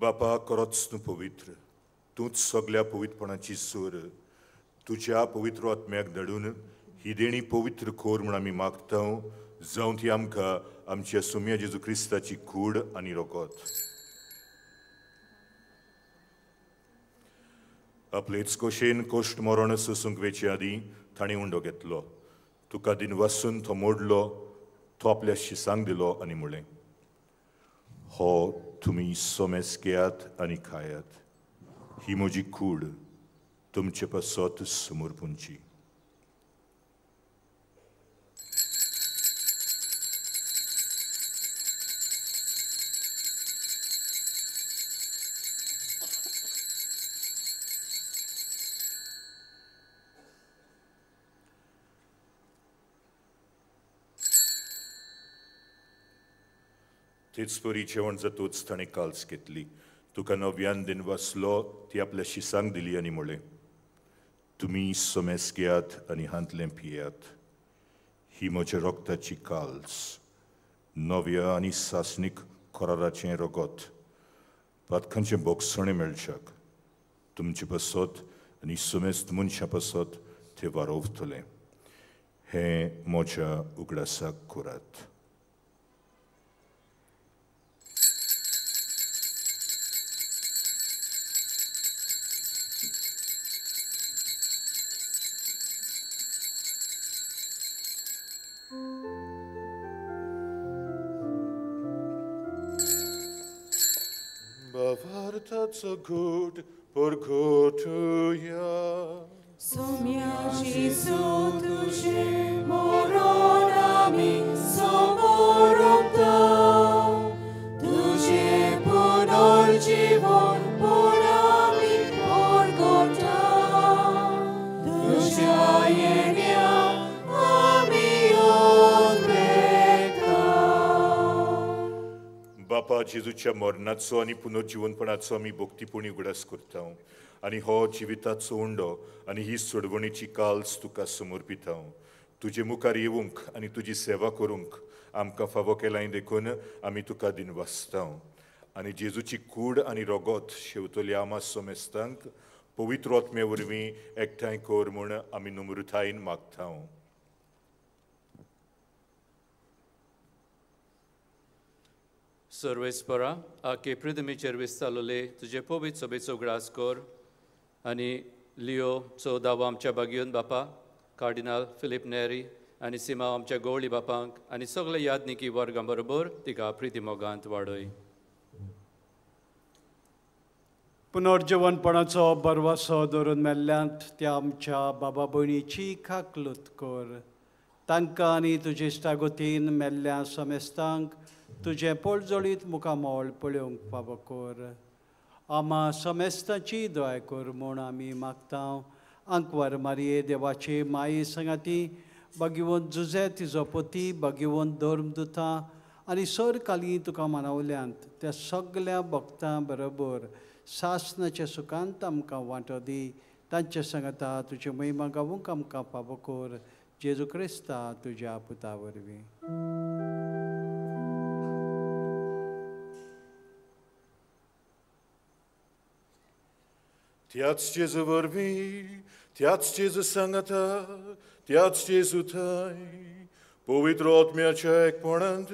बापा, खरोच तूं पवित्र, तूंच सगल्या पवित्रपणाची सूर. तुज्या पवित्र आत्म्याक धाडून ही देणी पवित्र कोर म्हूण आमी मागता. जावं ती आमकां आमच्या सोम्या जेजू क्रिस्ताची कूड आनी रोगत. आपलेच कोशेन कोश्ट मरण सोसूंक वेचे आदीं ताणें उंडो घेतलो, तुका दिन वासून तो मोडलो, तो आपल्या शिसांक दिलो आनी म्हणलें, हो तुमी सोमेस घेयात आनी खायात, ही म्हजी कूड तुमचे पासत समर्पूंची. तेच परी जेवण जातूच ताणें काल्स घेतली, तुका नव्यान दिन वाचलो, ती आपल्या शिसांक दिली आनी म्हणलें, तुमी सोमेस घेयात आनी हांतलें पियात, ही म्हज्या रक्ताची काल्स, नव्या आनी सासणीक कराराचें रगत, पातकांचें बोगसणें मेळच्याक तुमचे पासत आनी सोमेस्त मनशां पासत तें वारोवतलें. हें म्हज्या उगडासाक करात. भावार्थाचो घोट परगटुया. सोम्या जेजू तुजें मरण आमी समोरता, तुजें पुनर्जीवन पण आमी परगटा, तुज्या येण्या आमी उद्रेकता. जेजूच्या मरणाचो आनी पुनर्जिवनपणाचो आमी भक्तीपुणी उगडास करता आनी हो जिविताचो उंडो आनी ही सोडवणीची काल्स तुका समर्पिता. तुजे मुखार येवंक आनी तुजी सेवा करूंक आमकां फावो केलाय देखून आमी तुका दिनवासता. आनी जेजूची कूड आनी रोगोत शेवतली आमा सोमेस्तांक पवित्र आत्मे वरवीं एकठांय कर म्हूण आमी नम्रतायेन मागता. सर्वेस्परा आके पृथ्वीचेर विस्तारले तुजे पवित्र सभेचो उगडास कर आनी लियो चौदावो आमच्या बागयोन बापा, कार्डिनाल फिलीप नेरी आनी सीमा आमच्या गवळी बापांक आनी सगळे यादनिकी वर्गां बरोबर तिका प्रिती मोगांत वाडय. पुनर्जिवनपणाचो बरवासो दवरून मेल्ल्यांत त्या आमच्या बाबा भयणीची काकलूत कर. तांकां आनी तुजे इश्टागतीन मेल्ल्या समेस्तांक तुजें पोळजोळीत मुखामोळ पळोवंक फावो कर. आमा समेस्तांची दया कर म्हूण आमी मागता. आंकवार मारये देवाचे माये सांगाती बागेवन जुजे तिजो पती बागेवन धर्मदुतां आनी सर काली तुका मानवल्यांत त्या सगल्या भक्तां बरोबर सासनाच्या सुखांत आमकां वांटो दी. तांचे सांगाता तुजे महिमा गावूंक आमकां फावो कर. जेजू क्रिस्ता तुज्या पुता वरवीं. त्याच जेजू वरवीं, त्याच जेजू सांगाता, त्याच जेजू थंय पवित्र आत्म्याच्या एकपणांत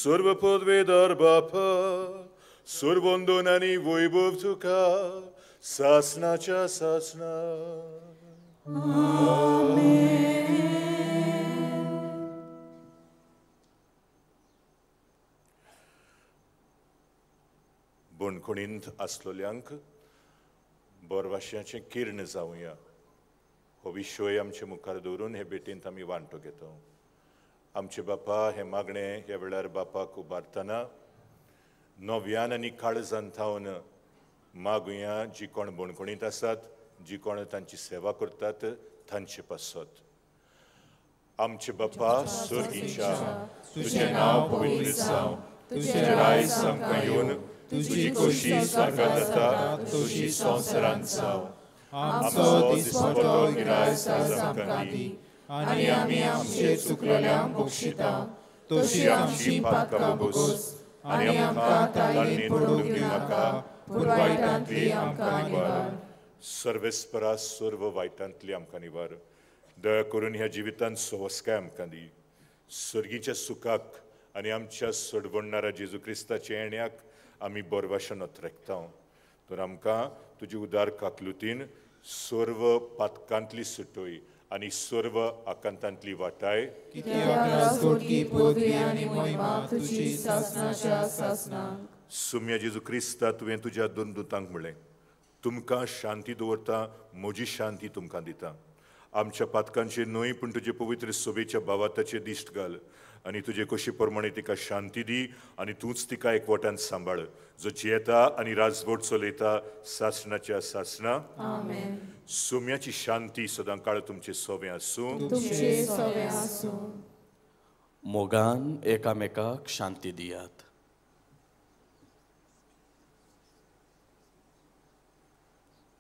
सर्व पदवेदार बापा, सर्वंदन आनी वैभव तुका सासनाच्या सासना. बणखणींत आसलोल्यांक बोरवाश्याचें किर्ण जावया हो विशय आमचे मुखार दवरून हे भेटेंत आमी वांटो घेता. आमचे बापा हें मागणें ह्या वेळार बापाक उबारतना नव्यान आनी काळजान थावन मागुया जी कोण बणखणींत आसात, जी कोण तांची सेवा करतात तांचे पासत. आमचे बापा सर्गीच्या, तुजें नांव पवित्र जावं, तुजें राज आमकां येवन, तुजी खोशी स्वर्गांत जाता तशी संवसारांत जावं. आमचो दिसपट्टो गिरायस आज आमकां दी आनी आमी आमचे चुकलेल्यांक बक्षिता तशी आमची पातकां भोगोस आनी आमकां ताळेंत पडूंक दिवनाका, पूण वायटांतली आमकां निवार. सर्वेस्परा सर्व वायटांतली आमकां निवार. दया करून ह्या जिवितांत सवस्काय आमकां दी. सर्गीच्या सुखाक आनी आमच्या सोडवणणारा जेजू क्रिस्ताच्या येण्याक आमी बोरवाशन अत्रेकता. तर आमकां तुजी उदार काकलुतीन सर्व पातकांतली सुटोय आनी सर्व आकांतांतली वाटाय. सुम्या जेजू क्रिस्ता, तुवें तुज्या दोन दुतांक म्हणलें, तुमकां शांती दवरता, म्हजी शांती तुमकां दिता. आमच्या पातकांचेर न्हय पूण तुजे पवित्र सभेच्या भावाताचेर दिश्ट घाल आनी तुजे कशी प्रमाणे तिका शांती दी आनी तूंच तिका एकवटान सांबाळ, जो जियेता आनी राजवट चलयता सासणाच्या सासना. सुम्याची शांती सदां काळ तुमचे सोवे आसूं. मोगान एकामेकाक शांती दियात.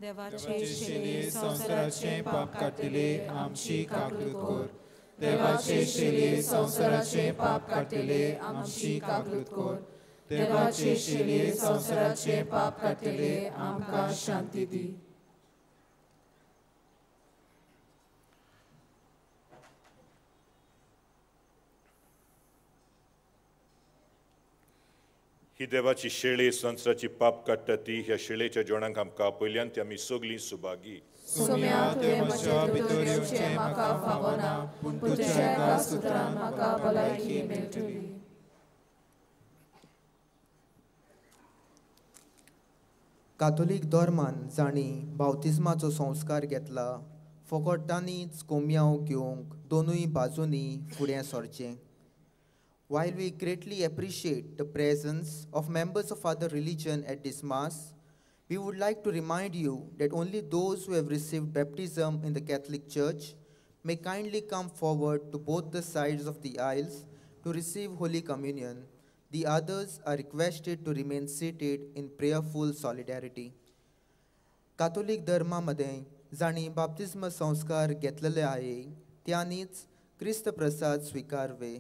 देवाचे शेले संवसाराचें पाप काडटले आमची काकलूत कर. देवाचे शेले संवसाराचें पाप काडटले आमची काकलूत कर. देवाचे शेले संवसाराचें पाप काडटले आमकां शांती दी. ही देवाची शेळी संवसाराची पाप काडटा ती ह्या शेळेच्या जेवणाक आमकां आपयल्यान ती आमी सगळीं सुभागी. सोम्या, तुवें म्हज्या भितर येवचें म्हाका फावना, पूण तुज्या एका सुत्रान म्हाका भलायकी मेळटली. कातोलीक धर्मान जांणी बाप्तिज्माचो संस्कार घेतला फकत तांणीच कोमयांव घेवंक दोनूय बाजूंनी फुडें सरचें. While we greatly appreciate the presence of members of other religion at this Mass, we would like to remind you that only those who have received baptism in the Catholic Church may kindly come forward to both the sides of the aisles to receive Holy Communion. The others are requested to remain seated in prayerful solidarity. Catholic धर्मा मदें जांणी बाप्तिस्म संस्कार घेतलेले आहे त्यांनीच क्रिस्त प्रसाद स्वीकारवे.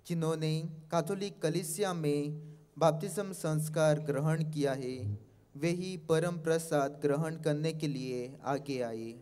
जिन्होंने Catholic कलीसिया में बाप्तिस्म संस्कार ग्रहण किया है वे ही परम प्रसाद ग्रहण करने के लिए आगे आए.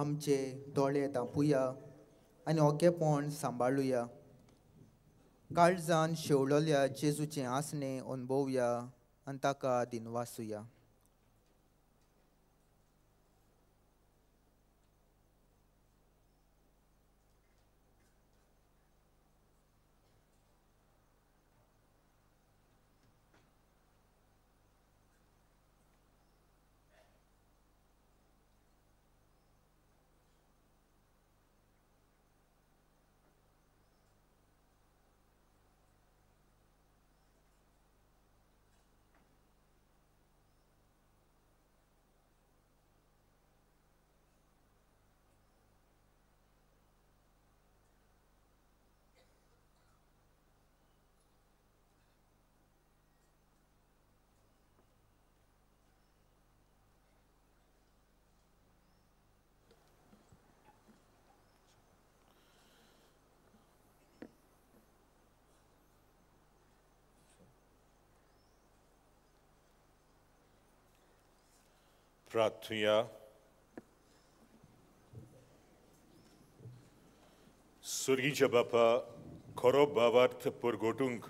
आमचे दोळे धांपुया आनी ओगेपण सांबाळुया. काळजान शेवळल्या जेजूचें आसणें अणभवया आनी ताका दिनवासुया. प्रार्थुया. सुर्गीच्या बापा, खरो भावार्थ परगोटूंक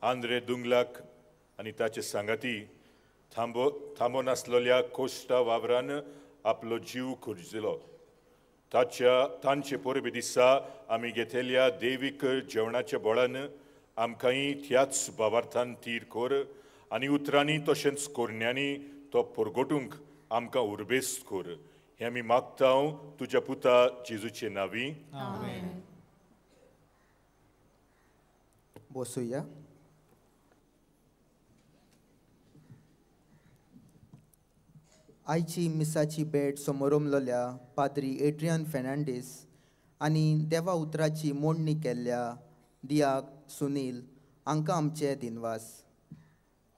आंद्रे दुंगलाक आनी ताचे सांगाती थांबो नासलेल्या कोश्टा वावरान आपलो जीव खुर्जिलो. ताच्या तांचे परबे दिसा आमी घेतल्या देवीक जेवणाच्या बळान आमकांय त्याच भावार्थान तीर कर आनी उतरांनी तशेंच कोरण्यांनी तो परगोटूंक आमकां उर्बेस कर. हें आमी मागता तुज्या पुता जेजूचे नांवी. आमेन. बसुया. आयची मिसाची भेट समोरमलोल्या पाद्री एड्रियन फेर्नांडीस आनी देवा उतराची मोडणी केल्ल्या दियाक सुनील हांकां आमचे दिनवास.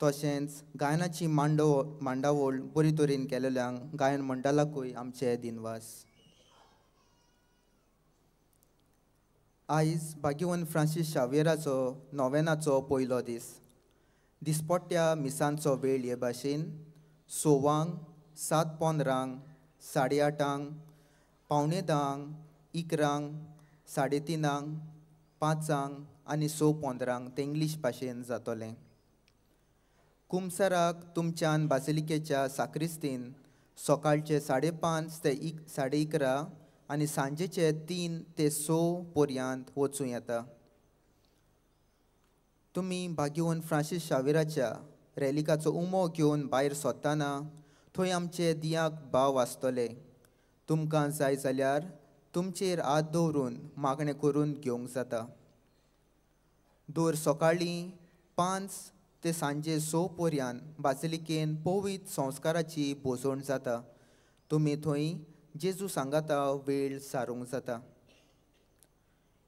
तशेंच गायनाची मांडावळ बरी तरेन केलेल्यांक गायन मंडळाकूय आमचे दिनवास. आयज भाग्यवंत फ्रांसीस शावेराचो नोवेनाचो पयलो दीस. दिसपट्ट्या मिसांचो वेळ हे भाशेन 6, 7:15, 8:30, 9:45, 11, 3:30, 5 आनी 6:15 ते इंग्लीश भाशेन जातलें. कुमसराक तुमच्यान बासिलिकेच्या साक्रिस्तीन सकाळचे 5:30 ते 11:30 आनी सांजेचे 3 ते 6 पर्यंत वचूं येता. तुमी भाग्यवंत फ्रांसीस शावेराच्या रॅलिकाचो उमो घेवन भायर सरतना थंय आमचे दियाक भाव आसतले. तुमकां जाय जाल्यार तुमचेर हात दवरून मागणें करून घेवंक जाता. दर सकाळीं 5 ते सांजे 6 पर्यंत बासिलिकेन पवित्र संस्काराची भोजवण जाता. तुमी थंय जेजू सांगाता वेळ सारूंक जाता.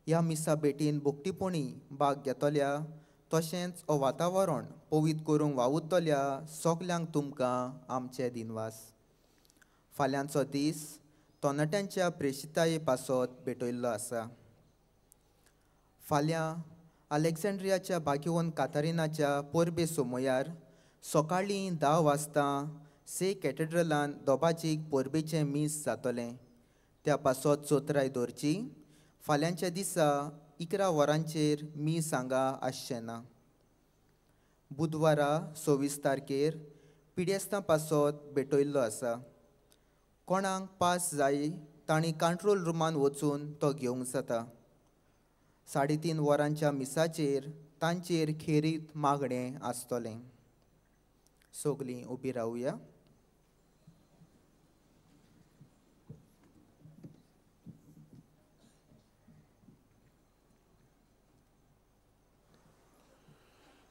ह्या मिसा भेटीन भोक्तीपणी भाग घेतल्या तशेंच हो वातावरण पवित्र करूंक वावुरतल्या सगल्यांक तुमकां आमचे दिनवास. फाल्यांचो दीस तरणाट्यांच्या प्रेशिताये पासत भेटयल्लो आसा. फाल्यां अलेक्झांड्रियाच्या भाग्यवंत कातारिनाच्या परबे सोमयार सकाळीं 10 वाजता से कॅथेड्रलान दोबाजीक परबेचें मीस जातलें. त्या पासत चोत्राय दवरची. फाल्यांच्या दिसा 11 वरांचेर मीस हांगा आसचें ना. बुधवारा 26 तारखेर पिडेस्तां पासत भेटयल्लो आसा. कोणाक पास जाय तांणी कंट्रोल रुमान वचून तो घेवंक जाता. 3:30 वरांच्या मिसाचेर तांचेर खेरीत मागणें आसतलें. सगलीं उबी रावया.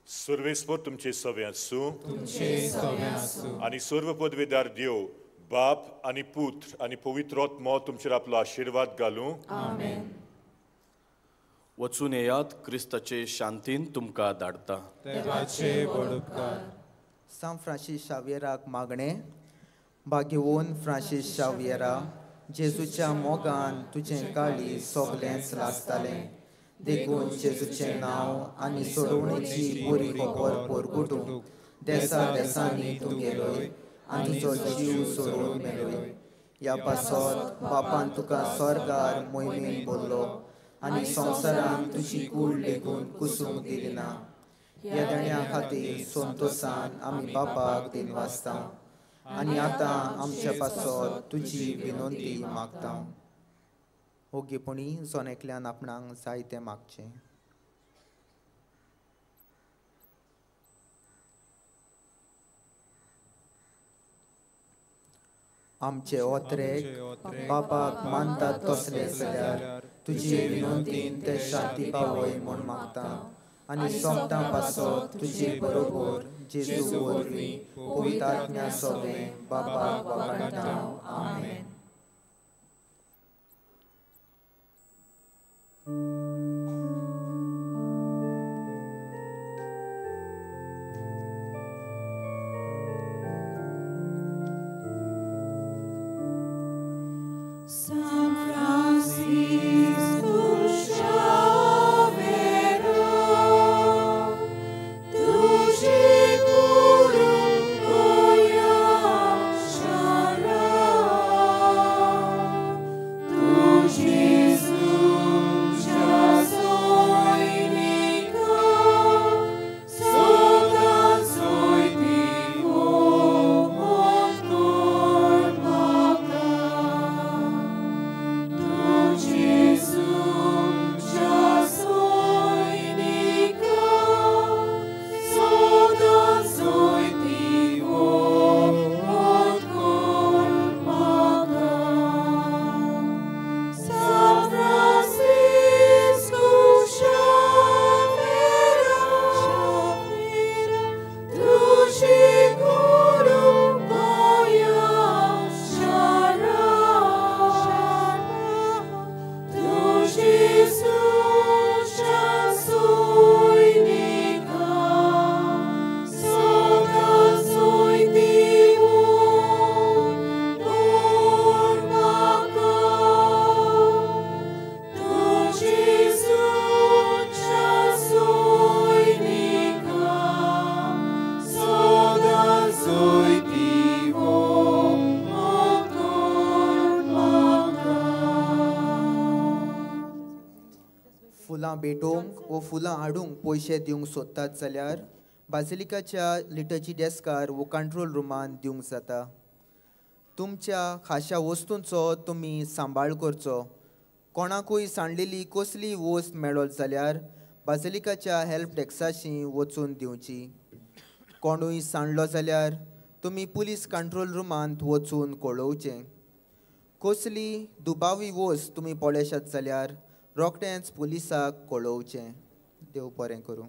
सर्वेस्पर तुमचे सवे आसूं आनी सर्व पदवेदार देव बाप आनी पुत्र आनी पवित्र आत्मो तुमचेर आपलो आशिर्वाद घालूं. आमेन. वचून येयात, क्रिस्ताचे शांतीन तुमकां धाडटा. देवाचे व्हड उपकार. सांत फ्रांसीस शावेराक मागणें. भाग्यवंत फ्रांसीस शावेरा, जेजूच्या मोगान तुजें काळीज सगलेंच लासतालें. देखून जेजूचें नांव आनी सोडवणेची बरी खबर परगटूंक देसा देसांनी तूं गेलोय आनी तुजो जीव सोडून मेलोय. ह्या पासत बापान तुका स्वर्गार मोहिमेन बोल्लो आनी संवसारान तुजी कूड लेगून कुसूंक दिली ना. ह्या देण्या खातीर संतोसान आमी बापाक दिनवासता आनी आतां आमच्या पासत तुजी विनंती मागता. ओगीपणी जण एकल्यान आपणाक जाय तें मागचें. आमचे ओत्रेक बापाक मानतात तसले जाल्यार तुजे विनंतीन ते शांती पावय म्हूण मागता आनी सोंपता पासत तुजे बरोबर जेजू वरवीं पवित्र आत्म्या सगळें बापाक वागाडटा. आमेन. San Francisco Xavero, tuji guru goya. भेटोवंक वो फुलां हाडूंक पयशे दिवंक सोदतात जाल्यार बाजिलिकाच्या लिटर्जी डेस्कार वो कंट्रोल रुमान दिवंक जाता. तुमच्या खाशा वस्तूंचो तुमी सांबाळ करचो. कोणाकूय सांडलेली कसली वस्त मेळत जाल्यार बाजिलिकाच्या हेल्प डेस्काशी वचून दिवची. कोणूय सांडलो जाल्यार तुमी पुलीस कंट्रोल रुमांत वचून कळोवचें. कसली दुबावी वस्त तुमी पळयशात जाल्यार रोखडेंच पुलिसाक कळोवचें. देव बरें करूं.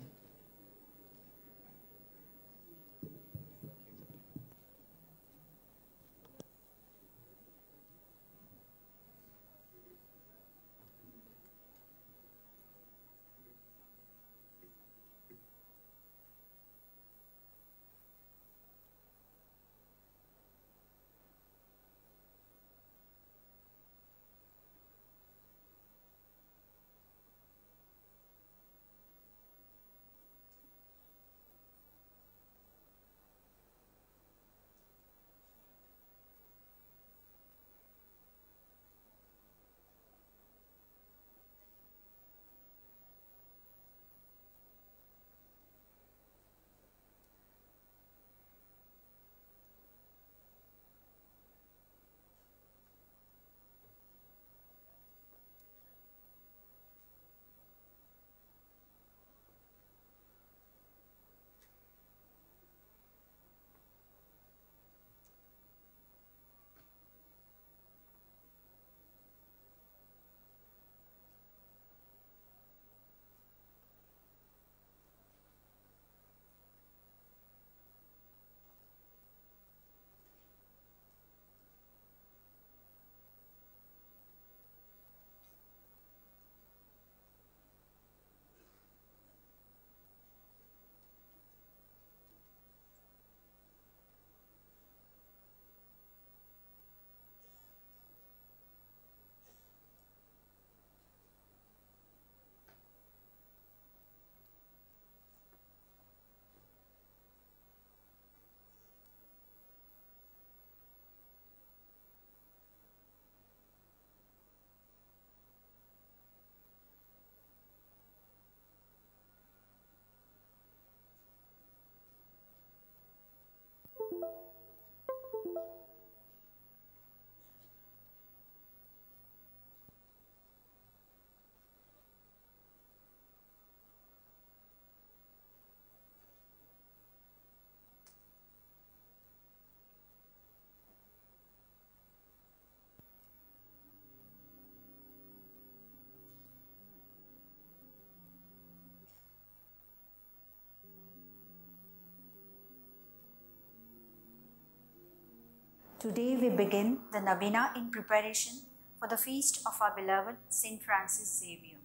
Today we begin the Novena in preparation for the feast of our beloved Saint Francis Xavier.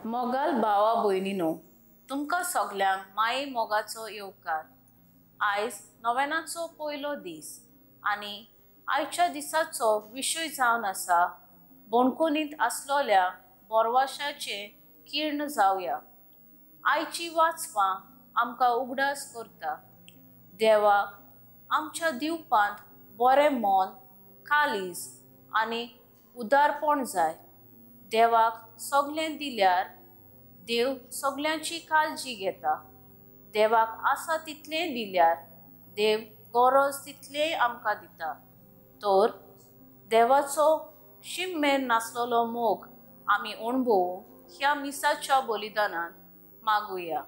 मोगाल भावा भयणीनो, तुमकां सगल्यांक माये मोगाचो येवकार. आयज नोवेनाचो पयलो दीस आनी आयच्या दिसाचो विशय जावन आसा बोणकोनींत आसलोल्या बोरवाशाचें किर्ण जावया. आयची वाचपां आमकां उगडास करता देवाक आमच्या दिवपांत बरें मन, काळीज आनी उदारपण जाय. देवाक सगळें दिल्यार देव सगळ्यांची काळजी घेता. देवाक आसा तितलें दिल्यार देव गरज तितलें आमकां दिता. तर देवाचो शिममेर नासलेलो मोग आमी अणभवूंक ह्या मिसाच्या बलिदानान मागुया.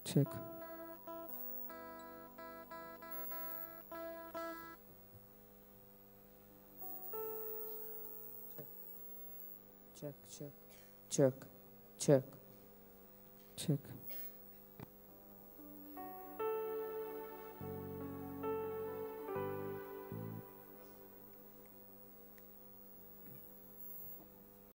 Check. Check, check, check, check, check.